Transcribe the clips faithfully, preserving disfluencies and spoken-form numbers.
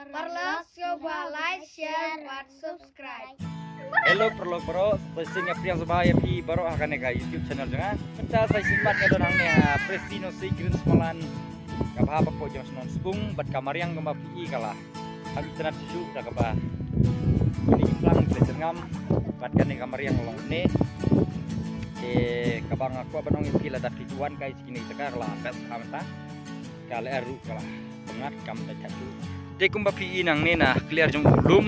Paralok sngewbha like, share bad subscribe. Hello paralok baroh, sa shisien nga pdiang sngewbha ïa phi baroh ha kane ka YouTube channel jong nga. Mynta sa shisien pat nga don hangne ha Prestino Sea Green Smalan. Ka bha hapoh jong shnong Sbung bad ka mariang kumba phi i ka la hap itynnad shuh da kaba une i plang te jyrngam bad kane ka mariang long ne. Te kaba nga kwah ban ong ïa phi lada phi wan kai shisien ïa ka la best ha mynta. Ka la ruh ka la pyngat kam da jatu. Te kumba phi i nangne na clear jong u lum.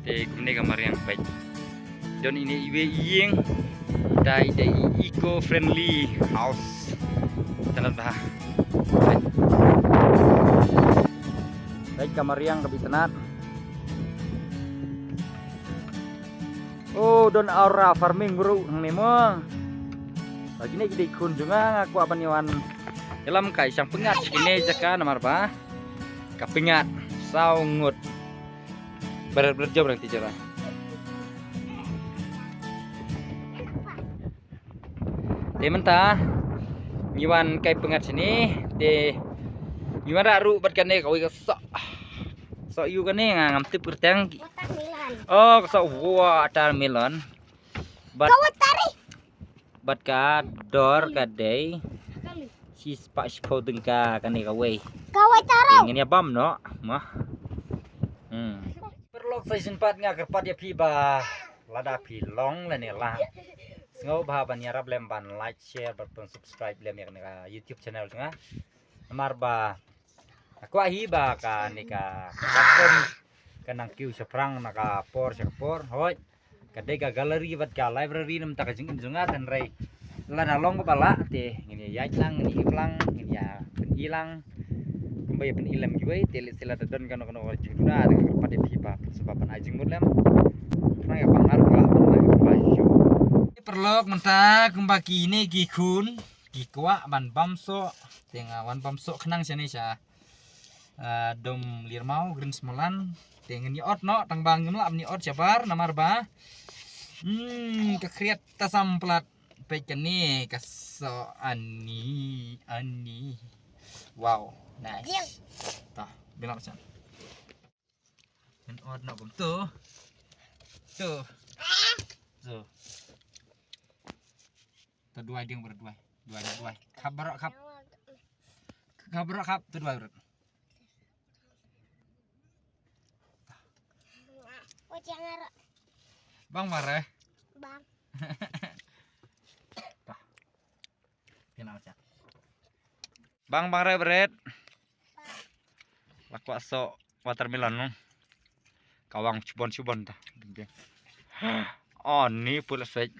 Te kumne ka mariang peit. Don ine iwei i ïing. Dei dei eco friendly house. Itynnad bha. Peit ka mariang kaba itynnad. Oh, don aura farming bro hangne mo. Ba kine ki dei khun jong nga, nga kwah ban ïa wan ïalam kai shang pyngngad sha kine jaka namar ba ka pyngngad saw ngut. Ber ber jop rang ti jara. Te mynta ngi wan kai pyngngad shane te ngi wan rah ruh bad kane kawei ka soh. Soh ïu kane nga ngam tip kyrteng. Watermelon. Oh, ka soh watermelon. Bad ka water. Bad ka dor ka dei shispah shiphew tyngka kane kawei. Ka water. Te ngin ïa bam noh ma. Hmm. Paralok sa shisien pat nga kyrpad ïa phi ba lada phi long lane lah, sngewbha ban ïarap lem ban like, share bad pyn subscribe lem ïa kane ka YouTube channel jong nga. Namar ba nga kwah hi ba kane ka platform ka nang kiew shaphrang na ka por sha ka por. Hooid ka dei ka gallery bad ka library na bynta ka jingim jong nga, hynrei lada long ba lah te ngin ïa ïaid lang, ngin ïa im lang, ngin ïa pyni lang. Kumba ïa pyni lem kiwei te lehse lada don kano kano ka jingduna te nga kyrpad ïa phi ba sngewbha ban ai jingmut lem. Khnang ïa ba nga ruh lah ban ai kumba shuh. Paralok mynta kumba kine ki khun ki kwah ban bam soh, te nga wan bam soh khnang shane sha ah, Dom Lyrmau Green Smalan. Te ngin ïa ot noh tang ba ngim lah ban ïa ot shabar namar ba hmm ka khriat ta sam plat. Peit kane ka soh ani ani. Wow, nice. Tah, bilang macam. Ngin ot noh kumtu. Tu. Tu. Tu duwai ding ber duwai. Duwai duwai. Khap baroh khap. Khap baroh khap tu duwai baroh. Bang mare. Bang. Tah. Pina cha. Bang bang re bret. La kwah soh watermelon no. Kawang chubon chubon ta. Oh ni pula sek.